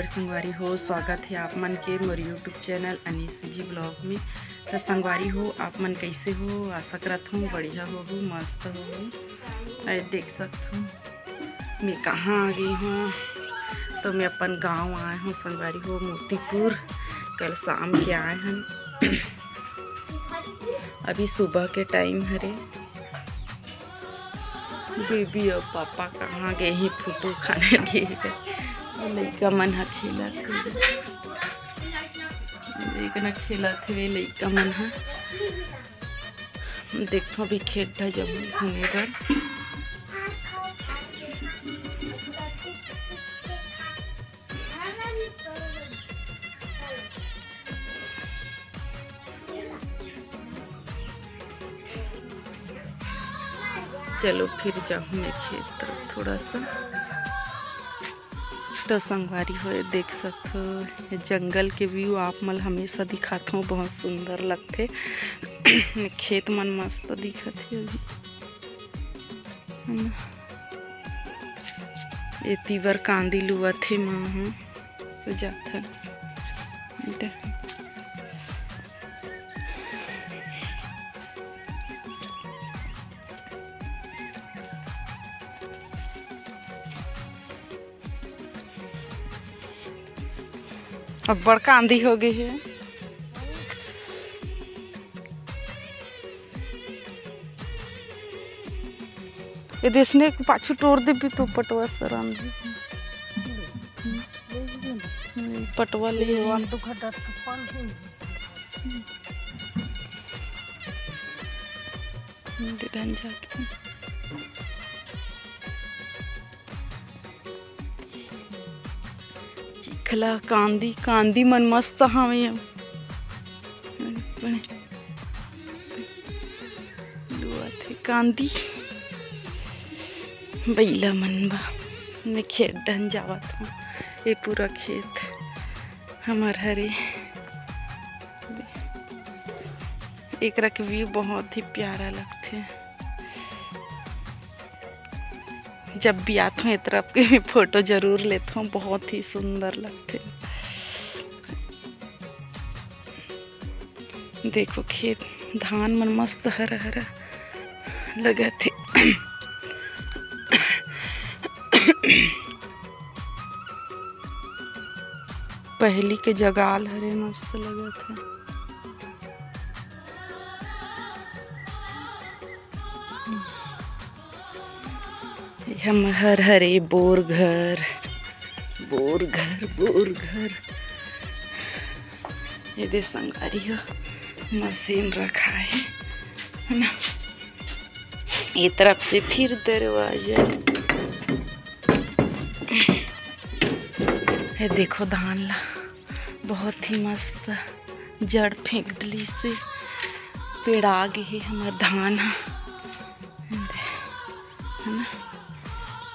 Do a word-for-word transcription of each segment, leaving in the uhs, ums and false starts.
संगवारी हो, स्वागत हे आप मन के मोर YouTube चैनल अनीस जी ब्लॉग में। त संगवारी हो, आप मन कइसे हो? आशा करत हूँ बढ़िया होहू, मस्त होहू। अरे देख सकत हूँ मैं कहाँ आ गई हूँ, तो मैं अपन गाँव आए हूँ संगवारी हो, मोतीपुर। कल शाम के आए हन। अभी सुबह के टाइम हरे। बेबी अउ पापा कहाँ गे हे? फोटो खाने गे हे। अउ लइका मन ह खेलत हे, एक न खेलत हे लइका मन ह। देखो अभी खेत ढा जब घूमे बर। चलो फिर जाहूँ मैं खेत तरफ थोड़ा सा। तो संगवारी हो, ये देख सकत हो, ये जंगल के व्यू आप मन ल हमेशा दिखात हूँ, बहुत सुंदर लगथे। खेत मन मस्त दिखत हे अभी, है ना? एती बर कांदी लुवत हे माँ ह, तो जाथन। दे। अब बड़का आंधी हो गई है। ये देसने के पाछू टोर देबी तो पटवा सर आंधी। पटवा ले ये वन तो खटत तो पल हो। दे धन जाके। चिखला कांदी, कांदी मन मस्त हवे। लुआथे कांदी। बइला मन बा। मैं खेत डहन जावत हूँ। ये पूरा खेत हमर हरे। एकरा के व्यू बहुत ही प्यारा लगथे। जब भी आथों ए तरफ के फोटो जरूर लेथों, बहुत ही सुंदर लगथे। देखो खेत, धान मन मस्त हरा हरा लगत हे। पहली के जगाल हरे, मस्त लगत हे। ये हमर हरे बोर घर, बोर घर, बोर घर। ये दे संगवारी हो, मशीन रखा है, है ना? ये तरफ से फिर दरवाजा। ये देखो धान ला, बहुत ही मस्त जड़ फेंक डली से पेड़ा गे हे हमर धान ह, है ना?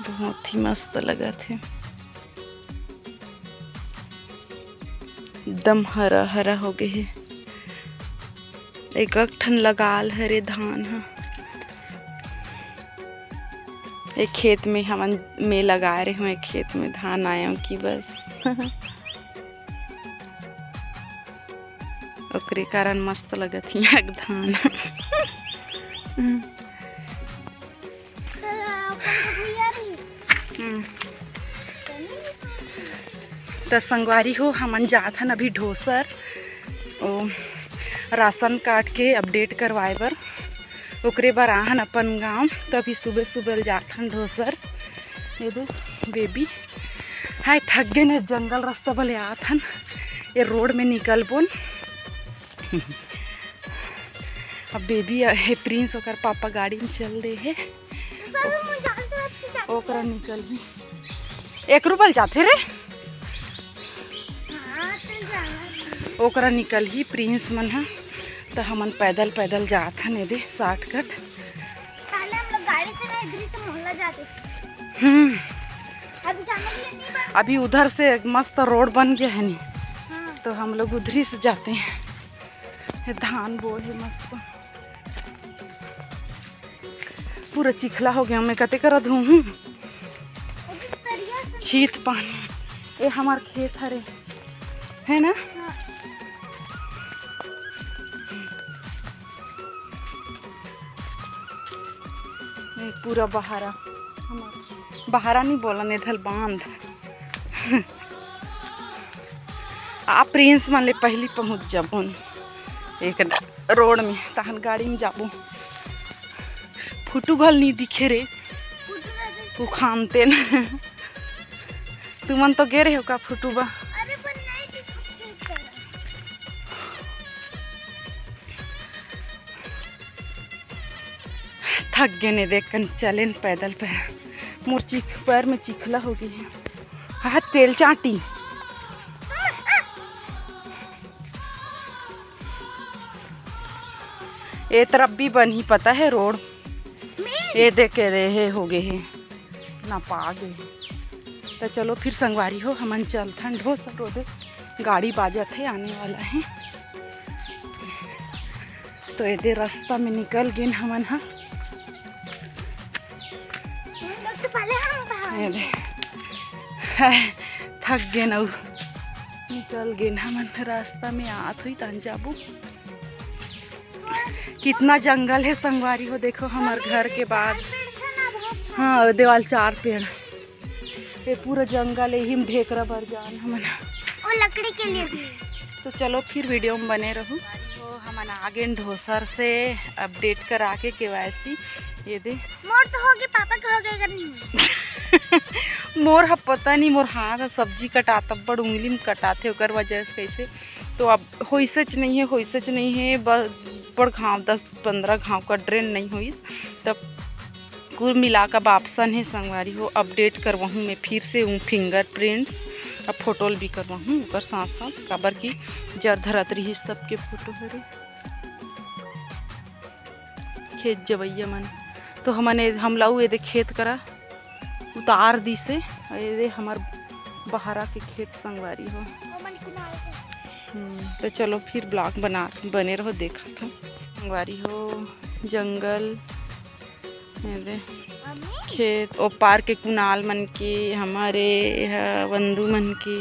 बहुत ही मस्त लगत हे, एकदम हरा हरा हो गए हे। एक एक ठन लगाल हरे धान ह। एक खेत में हमन, मैं लगाए रहे हूँ, एक खेत में धान आए हूँ कि बस। ओकरे कारण मस्त लगत ही एक धान। हम्म। त संगवारी हो, हमन जात हन अभी ढोसर, ओ, राशन कार्ड के अपडेट करवाए बर, ओकरे बर आहन अपन गांव। त अभी सुबह सुबह जात हन ढोसर। ये दे बेबी, हाय थक गए न, जंगल रास्ता बले आत हन, ये रोड में निकलबोन। अब बेबी हे प्रिंस, ओकर पापा गाड़ी में चल दे हे। ओकरा निकल ही, एक रुपल जाथे रे। ओकरा निकल ही प्रिंस मन ह, त हमन पैदल पैदल जात हन एदे शॉर्टकट। पहले हम लोग गाड़ी से ना, इधर से मोहल्ला जाते थे। हम्म। अभी जाने के लिए नहीं बन अभी उधर से मस्त रोड बन गया है नी, हाँ। तो हम लोग उधर ही से जाते हैं। ये धान बोए हे मस्त, पूरा चिखला हो गया। मैं कते करा धोहूँ, छीत पानी। ए हमर खेत हरे, है ना? हाँ। ए पूरा बहारा, हमर बहारा नहीं बोलन, एधल बांध। आ प्रिंस मन ले पहली पहुंच जाबोन एक रोड में, तहन गाड़ी में जाबो। फुटू घल नहीं दिखे रे, उखानते न। तुमन तो गे रहे हो का फुटू बा? अरे, पर नहीं दिखत हे। थक गेन ए दे, कन चलेन पैदल पैर। मोर चीख, पैर में चिखला हो गई है। हाँ, तेल चाटी। ए तरफ भी बनी, पता है, रोड। ए देख के रे, हे हो गए हे, ना पा गए। तो चलो फिर संगवारी हो, हमन चलथन ढोसा रोदे, गाड़ी बाजत हे, आने वाला है। तो एदे रास्ता में निकल गेन हमन हा। तुम लोग से पहले हम बाहर। एदे। हाय, थक गेन अउ निकल गेन हमन रास्ता में, आत हुई तहन जाबो। कितना जंगल है संगवारी हो, देखो हमर घर के बाद। हाँ, देवाल चार पेड़। ये पूरा जंगल है, हिम ढेकरा बर जान हमन। और लकड़ी के लिए भी। तो चलो फिर वीडियो में बने रहू। तो हमन आ गेन ढोसर से अपडेट करा के केवाईसी। ये दे। मोर तो हो गए, पापा के हो गए, अगर नहीं हुई। मोर ह पता नहीं, मोर हाथ ह सब्जी कटात, बड़ उंगली में कटाथे, ओकर वजह से कैसे। तो अब होइसेच नहीं है, होइसेच नहीं है, ब-, बड़ घाव, दस पंद्रह घाव का ड्रेन नहीं होइस। तब कुल मिला का बापसन है संगवारी हो, अपडेट करवाहूँ मैं फिर से हूँ फिंगरप्रिंट्स, अब फोटो ल भी करवाहूँ ओकर साथ साथ, काबर कि जर धरत रहिस सबके फोटो हरे। खेत जवैया मन तो हमन ए-, हमला उ एदे खेत करा उतार दिसे। अउ एदे हमर बहरा के खेत संगवारी हो। हम्म, तो चलो फिर ब्लॉग बना, बने रहो, देखत हो संगवारी हो जंगल, एदे खेत, ओ पार के कुणाल मन के, हमारे एहा वंदू मन के,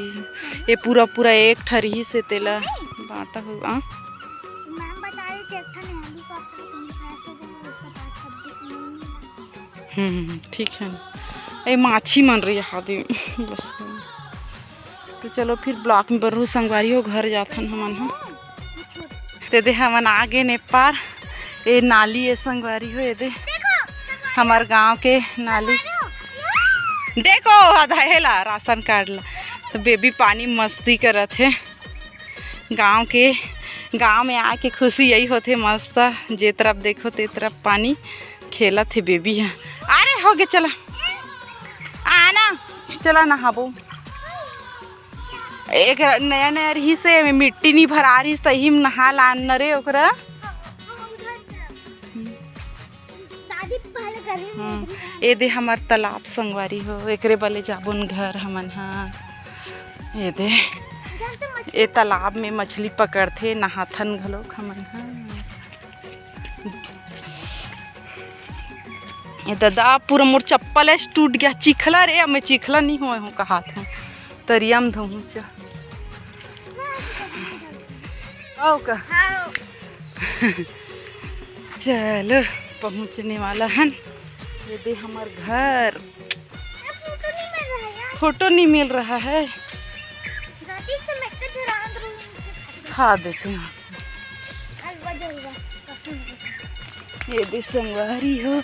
ये पूरा पूरा एक ठरही से तेला बांटा हुआ। मैम बता रही थी, एक ठन हेलीकॉप्टर तुम खा के जाओ, उसके बाद सब दिख नहीं मिला। हम्म, ठीक है ना। ए माछी मन रही हाथ में। बस। तो चलो फिर ब्लॉग में बरहू संगवारी हो, घर जाथन हमन ह। ते दे हमन आ गेन ए पार। ए नाली ए संगवारी हो, ये दे हमार गांव के नाली। देखो आधा हेला राशन कार्ड ला। तो बेबी पानी मस्ती करत हे। गांव के, गांव में आके खुशी यही होथे मस्त, जे तरफ देखो ते तरफ पानी खेलत हे बेबी ह। अरे हो गे, चला आना, चला नहाबो। एक नया नया रहिस हे, एमे मिट्टी नी भरा रहिस, त इही म नहा लान न रे ओकरा। शादी पहले कर रही हूँ। हम्म, ए दे हमर तालाब संगवारी हो, एकरे बले जाबोन घर हमन हा। ए दे, ए तालाब में मछली पकड़थे, नहाथन घलोक हमन हा। ए दादा, पूरा मोर चप्पल ऐसे टूट गया, चिखला रे, अब मैं चिखला नहीं होए हूँ कहात हूँ, तरिया में धोहूँ चा। आओ का? हाँ। चलो, पहुँचने वाला हन। ये दे हमर घर। फोटो नहीं मिल रहा है। खा देते हैं। ये दे संगवारी हो,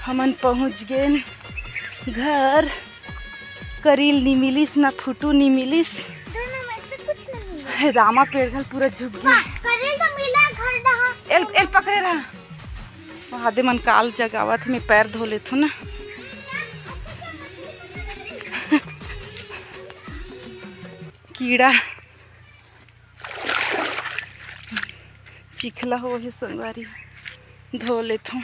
हमन पहुँच गेन घर। करील नी मिलिस, ना फुटू नी मिलिस। दोनों में से कुछ नहीं मिला। हे रामा, पेड़ घल पूरा झुक गया। वाह, करील तो मिला, घर डहा। एल, एल पकड़े रहा। वहाँ दे मन काल जगावत, मैं पैर धो लेथो ना। कीड़ा चिखला हो हे संगवारी, धो लेथो।